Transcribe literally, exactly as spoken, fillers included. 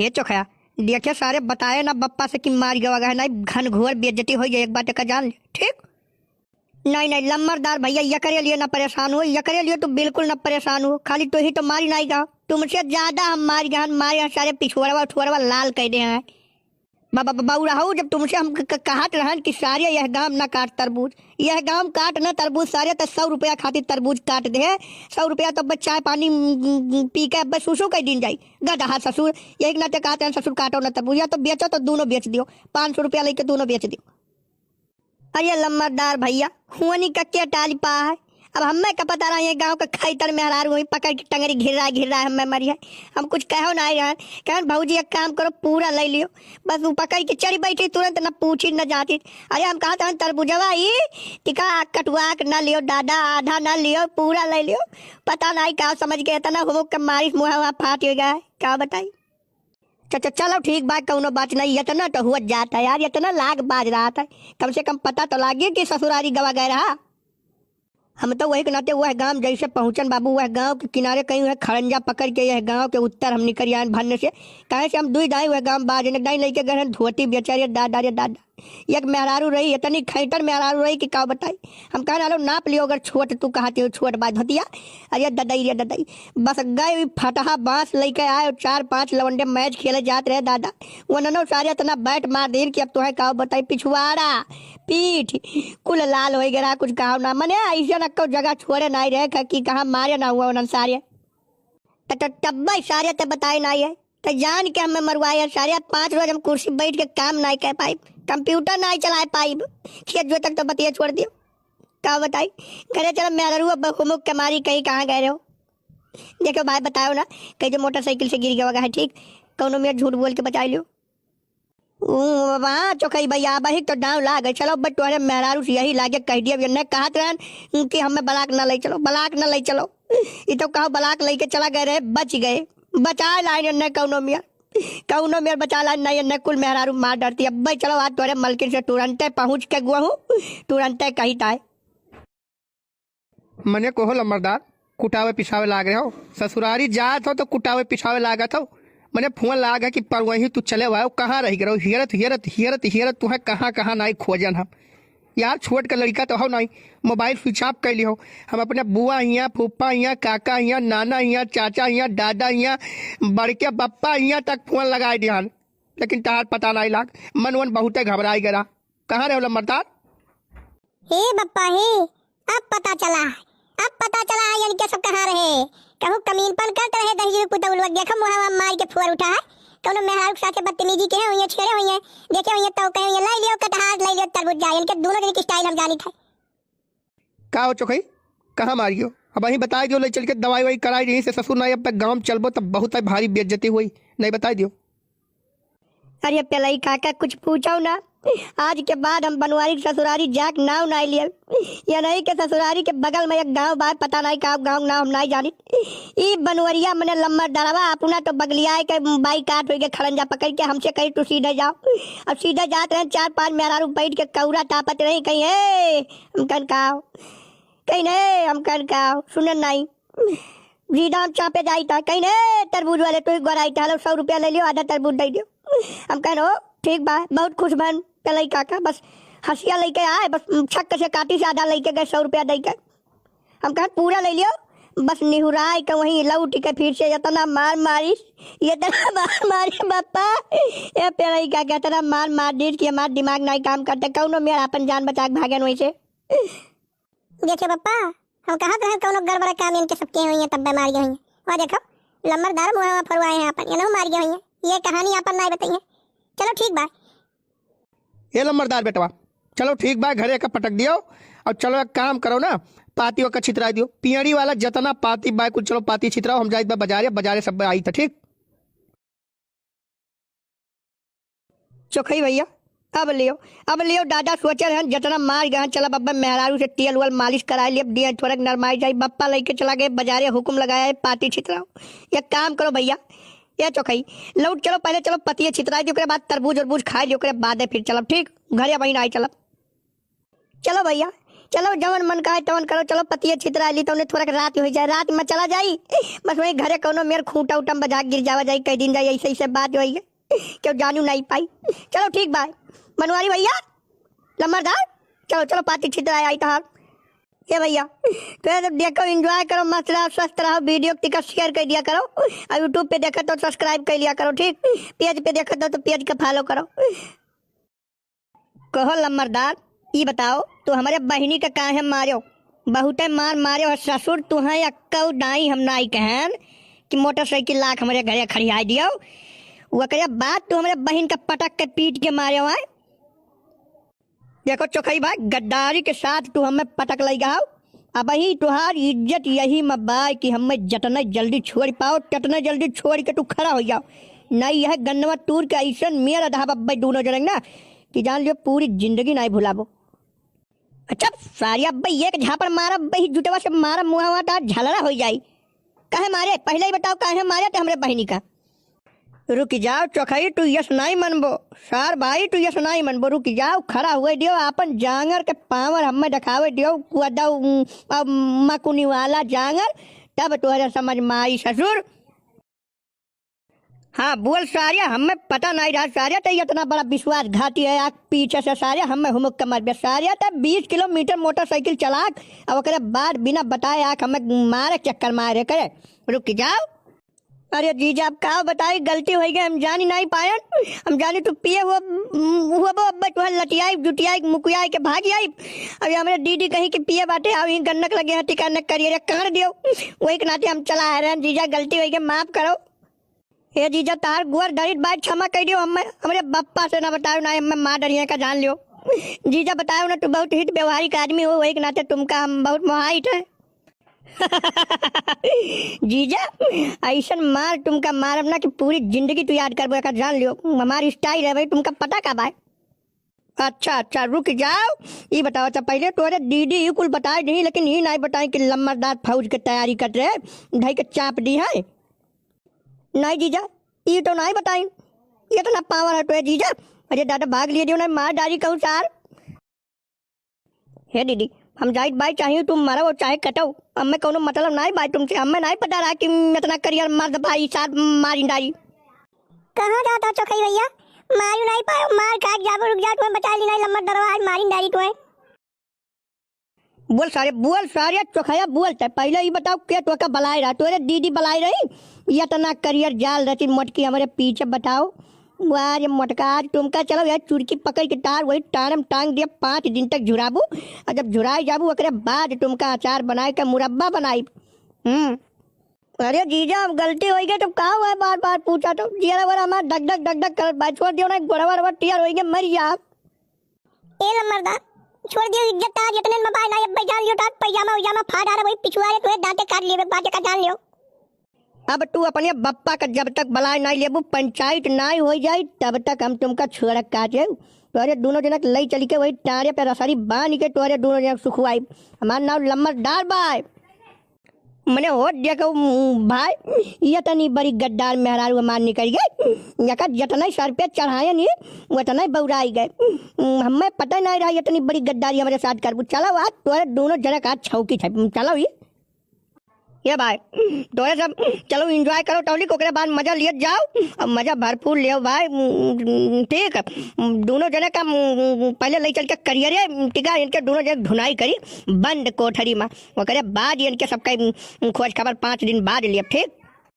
ये चोखया, देखे सारे बताए ना बप्पा से कि मार गवा गए, नहीं घनघोर बेइज्जती होइ जाए, एक बात का जान ले, ठीक? नहीं, नहीं, लम्बरदार भैया, यकरे लिए ना परेशान हो, यकरे लिए तो बिल्कुल ना परेशान हो, खाली तो ही तो मारी नहीं गवा, तुमसे ज्यादा हम मारी गहन, मारे हैं सारे पिछुआरवा, उछुआरवा लाल कइ दे हैं। बा-, बा-, बा-, बाऊ रहू, जब तुमसे हम क-, क-, कहत रहन कि सारे यह गाँव ना काट तरबूज, यह गाँव काट ना तरबूज, सारे तो सौ रुपया खातिर तरबूज काट दे, सौ रुपया तो अब चाय पानी, म, म, म, पी के अब सुसु कइ दिन जाई, गदहा ससुर, यही नाते कहत रहन ससुर काटो ना तरबूज, या तो बेचो तो दोनों बेच दियो, पाँच सौ रुपया लेके दोनों बेच दियो। अरे लम्बरदार भैया, हुअनी का के टाली पा है? अब हमें का पता रहा ये गाँव का खैतर मेहरारू वही पकड़ के टंगरी घिर्रा घिर्रा हमें मरी है। हम कुछ कहो ना रहन, कहन भौजी एक काम करो, पूरा ले लियो। बस वो पकड़ के चढ़ी बैठी तुरंत, न पूछी न जाती। अरे हम कहा था तरबुजवा ही टिका कटुआ के न लियो दादा, आधा न लियो, पूरा ले लियो। पता नहीं का समझ के इतना हुमुक के मारिस मुँह वहाँ फाट गया है, का बताई। च-, च-, चलो ठीक बा, कौनो बात नहीं, इतना तो हुआ जाता है यार, इतना लाग बाज रहा था, कम से कम पता तो लागे कि ससुरारी गवा गए रहा। हम तो वही के नाते वह गांव जैसे पहुंचन बाबू, वह गांव के किनारे कहीं वह खड़ंजा पकड़ के यह गांव के उत्तर हम निकल आयन भन्न से, कहे से हम दुई दाई वह गांव बाज ने दाई लेके गए हैं धोती बेचारे दादा रे दादा। एक मेहरारू रही, इतनी खैटर मेहरारू रही कि का बताई। हम कहन, "अरे नाप लियो, अगर छोट तू कहती हो, छोट बात होती है।" अरे ददई रे ददई, बस गए भी फटहा बांस लेके आए और चार पांच लवंडे मैच खेले जात रहे दादा। वननो सारे इतना बैट मार दीन कि अब तुम्हें का बताई, पिछुआड़ा, पीठ, कुल लाल हो गया, कुछ कहा ना। मने ऐसे न को जगह छोड़े नहीं रहे कि कहाँ मारे ना हुआ उन्हन सारे। त, त, तब्बे सारे ते बताए नहीं है। त जान के हमें मरवाए हैं सारे, पाँच रोज हम कुर्सी बैठ के काम नाई कर पाइब, कंप्यूटर नाई चलाए पाइब, खेत जोतक तो बतिया छोड़ दियो। का बताई, घरे चलो मेहररुआ बहुमुख के मारी कहीं कहाँ गए रहो। देखो भाई बताओ ना, कहीं जो मोटरसाइकिल से गिर गया है, ठीक, कौनो मेर झूठ बोल के बचाई लियो। ऊ बाबा, चोखई भैया, अब ही तो दाव लाग गए। चलो, बट तोहरे मेहरारू से यही लागे कह दिया, ये नहीं कहत रहन कि हमें ब्लॉक ना ले चलो, ब्लॉक ना ले चलो। ई तो कहो ब्लॉक लेके चला गए रहे, बच गए, बचा लाइन ने कौनो मेर। कौनो मेर बचा लाइन नहीं, एन्ने कुल मेहरारू मार डरती। अब्बे चलो, आज तोरे मलकिन से तुरंते पहुँच के गुआ हूँ, तुरंते कही ताए। मने कोहो लम्बरदार, कुटावे पिसावे लाग रहे हो, ससुरारी जात हो तो कुटावे पिसावे लागत हो। मने फोन लाग है कि पर वहीं तू चले वायो, कहाँ रह गए हो? हियरत, हियरत, हियरत, हियरत, तुहें कहाँ, कहाँ नाई खोजन हम। यार, छोट का लड़का तो हो नहीं, मोबाइल स्विच ऑफ कर लियो। हम अपने बुआ हियाँ, फूफा हियाँ, काका हियाँ, नाना हियाँ, चाचा हियाँ, दादा हियाँ, बड़के बप्पा हियाँ तक फोन लगाए दिहन, लेकिन तहार पता नहीं लाग। मन वन बहुते घबराई गरा। कहाँ रहे लम्बरदार? हे बप्पा हे, अब पता चला, अब पता चला है इनके सब कहाँ रहे। कहूँ कमीनपन करत रहे दहिजरू पुतौलवा, देखो मुहावा मार के फुअर उठा है। कौनो मेहरारू के साथे बदतमीजी के हुई है, छेड़े हुई है, देखे हुई है, तो कहे हुई है, "लाई लियो कटहार, लाई लियो तरबूज जा।" इनके दोनों जने की स्टाइल हम जानित है। का हो चोखई, कहाँ मारियो? अब वहीं बताई दियो, ले चल के दवाई वाई कराई, यहीं से ससुर ना अब तक गाँव में चलबो तब बहुत है भारी बेइज्जती हुई, नहीं बताई दियो। अरे पेलई काका, कुछ पूछो ना, आज के बाद हम बनवारी के ससुरारी जाक नाव नाई लियल। ये नहीं के ससुरारी के बगल में एक गांव बा, पता नहीं का गांव नाव हम नाई जानी। ई बनवरिया मने लम्बरदारवा अपना तो बगलिया के बाइकाट होई के खड़ंजा पकड़ के हमसे कही, "तू सीधे जाओ।" अब सीधे जात रहे, चार पांच मेहरारू बैठ के कौरा तापत रही, कहीं, "ए, हम कन का हो?" कहीं, "नहीं, हम कन का हो?" सुनन नहीं। जी दाम चापे जाई था, कहीं, "ए, तरबूज वाले, तू एक बार आई था, लो, सौ रुपया ले लियो, आधा तरबूज दे दियो।" हम कहन, "ओ, ठीक बा।" बहुत खुश बन पेलई काका, बस हंसिया लेके आए, बस छक से काटी से आधा लेके गए, सौ रुपया दे के। हम कहन, "पूरा ले लियो।" बस निहुराए के वहीं लौट के फिर से इतना मार मारिस, इतना मार मारी बप्पा, ए पेलई काका, इतना मार मार दीस कि हमार दिमाग नहीं काम करते, कौनो मेर अपन जान बचा के भागन वैसे। देखे बप्पा, हम कहत रहे कौनो गड़बड़ काम इनके सबके हुई है, तब मार गए हुई है। वह देखो, लम्बरदार मुहावा फरवाए हैं अपन, इन्हों मार गए हुई है। ये कहानी अपन नाई बताई है। चलो ठीक बा। ये लम्बरदार बेटवा, चलो ठीक बा, घरे का पटक दियो। और चलो एक काम करो ना, पाती ओका छितरा दियो, पियड़ी वाला जितना पाती बा कुल, चलो पाती छितराओ, हम जाइत बा बाजारे, बाजारे सब आई था, ठीक। चोखई भैया, अब लियो, अब लियो, दादा सोचे रहन, जितना मार गहन, चला बब्बा मेहरारू से तेल वेल मालिश कराए लियो, दिए थोड़क नरमाई जाई। बप्पा लेके चला गए बाजारे, हुकुम लगाया है, पाती छितराओ। एक काम करो भैया, ये चोखई, लौट चलो, पहले चलो पतिये छितराए दियो, ओकरे बाद तरबूज उरबूज खाए लियो, ओकरे बादे फिर चलब, ठीक? घरे वहीं ना आई चलब। चलो भैया, चलो, जवन मन कहे तवन करो, चलो, पतिये छितराइली, तउने थोड़ा के रात होइ जाए, रात में चला जाई, बस वहीं घरे कौनो मेर खूंटा उटा में बजा के गिर जावा जाई, कह दिन जाई, ऐसे, ऐसे बात होई है, क्यों जानू नहीं पाई। चलो, ठीक बा, बनवारी भैया, लम्बरदार, चलो, चलो, पाती छितराए आई तहार। ए भैया, तो ये सब देखो, enjoy करो, मस्त रहो, स्वस्थ रहो, video टिका share कर दिया करो, और YouTube पे देखत हो तो subscribe कर लिया करो, ठीक? Page पे देखत हो तो page के follow करो। कहो लम्बरदार, ई बताओ, तू हमरे बहिनी के काहे मार्यो? बहुते मार मार्यो है ससुर, तू है अक्कऊ दाई, हम नाई कहन कि मोटरसाइकिल लाख हमरे घरे खड़ियाई दियो। ओकरे बाद तू हमरे बहिन के पटक के पीट के मार्यो है। देखो चोखई भाई, गद्दारी के साथ तू हमें पटक लई गहाओ। अबही तुहार इज्जत यही में बा कि हमें जतने जल्दी छोड़ पाओ, ततने जल्दी छोड़ के तू खड़ा हो जाओ। नहीं यह गन्नवा तूर के ऐसन मेर अधा बब्बे दोनों जने ना कि जान लियो पूरी जिंदगी नहीं भुलाबो। अच्छा सारी अब्बे एक झापड़ मारब, बही जुटवा से मारब, मुहावा ता झलरा हो जाई। काहे मारे? पहले ही बताओ काहे मारे ते हमरे बहिनी का? रुकि जाओ चोखई, तू यस नाई मनबो। सार भाई, तू यस नाई मनबो। रुकि जाओ, खड़ा हुए दियो, आपन जांगर के power हमें देखावे दियो, कुआदा, उम, अब मकुनी वाला जांगर, तब तोहरे समझ में आई ससुर। हाँ, बोल सारिया, हमें पता नाई रहा सारिया, ते इतना बड़ा विश्वासघाती है, आग पीछे से सारिया, हमें हुमुक के मरबे सारिया, ते बीस किलोमीटर मोटरसाइकिल चलाक, अब ओकरे बाद बिना बताए आग हमें मारे चक्कर मारे करे। रुकि जाओ। अरे जीजा, अब का बताई, गलती होइ गई, हम जानी नाई पायन। हम जानी तू पिए हुआ, हुआ बो, अब्बा तुहर लटियाई, जुटियाई, मुकुयाई के भाग आई। अभी हमरे दीदी कहीं कि पिए बाटे, अभी गन्नक लगे हैं, टिका नक करिए रे, काढ़ दियो। वही के नाते हम चला आए रहन, जीजा, गलती होइ गई, माफ करो। हे जीजा, तार गुअर डरित बाई, क्षमा कर दियो, हमें, हमरे बप्पा से ना बतायो, ना हमें मार डरिए का जान लियो। जीजा, बतायो ना, तू बहुत हित व्यवहारिक आदमी हो, वही के नाते तुमका हम बहुत मोहाइत है। जीजा, ऐसन मार तुमका मारब ना कि पूरी जिंदगी तू याद करबो, एका जान लियो। हमार style है भाई, तुमका पता का बाय? अच्छा, अच्छा, रुकि जाओ। ई बताओ, अच्छा, पहले तोरे दीदी ई कुल बताए नहीं, लेकिन ई नाई बताई कि लम्बरदार फौज के तैयारी करत रहे, धई के चाप दी है। नाई जीजा, ई तो नाई बताई, इतना power है तोरे जीजा। अरे दादा, भाग लिए दियो ना, मार डारी कहूँ सार। हे दीदी, हम जाइत बाई, चाहे तुम मरो चाहे कटो, हमें कौनो मतलब नाई बाई तुमसे। हमें नाई पता रहा कि इतना करियर मर्द भाई साथ मारी डारी। कहाँ जाता चोखई भैया? मारू नाई पायो, मार खा के जाबो, रुक जा, तुम्हें बचा ली नाई, लम्बर दरवा आज मारी डारी तुम्हें। बोल सारे, बोल सारे चोखया, बोल। ते पहले ही बताओ के तोका बलाए रहा? तोरे दीदी बलाई रही, इतना करियर जाल रची मोटकी हमरे पीछे बताओ। वाह रे मोटका, आज तुमका चलो यार चुड़की पकड़ के तार वही टांगम टांग दिया, पाँच दिन तक झुराबू। और जब झुराई जाबू ओकरे बाद तुमका अचार बनाए के मुरब्बा बनाई। हम्म। अरे जीजा, अब गलती होइ गई तो का हुआ है, बार बार पूछा तो जियरा वरा हमार धक धक धक धक करत बा, छोड़ दियो ना, गोड़वा रवा टियर होइ गए, मर जा। ए लम्बरदार, छोड़ दियो इज्जत तार, इतने में बाय ना, अब जान लियो तार पैजामा उजामा फाड़ आ रहा, वही पिछुआ रे, तोहे दांते काट लेबे, बात का जान लियो। अब तू अपने बप्पा का जब तक बलाय नाई लेबू, पंचायत नाई होइ जाई, तब तक हम तुमका छोड़क का जाऊ। तोहरे दोनों जनक लई चली के वही टारे पे रसरी बांध के तोहरे दोनों जनक सुखवाई। हमार नाम लम्बरदार बाय। मने होत देखो, उम, भाई, इतनी बड़ी गद्दार मेहरारू हमार निकल गई। यका जितना ही सर पे चढ़ाए नहीं, उतना ही बौराई गए। उम, हमें पता ही नहीं रहा इतनी बड़ी गद्दारी हमरे साथ करबू। चलो आज तोरे दोनों जने का छौकी छप-, चलो ये। ये भाई, तोरे सब चलो enjoy करो टौली को, ओकरे बाद मजा लिए जाओ, अब मजा भरपूर लियो भाई। उम, ठीक, उम, दोनों जने का, उम, पहले ले चल के करियरे, उम, ठीक है, इनके दोनों जने धुनाई करी बंद कोठरी में। ओकरे बाद इनके सबका, उम, खोज खबर पाँच दिन बाद लिया, ठीक?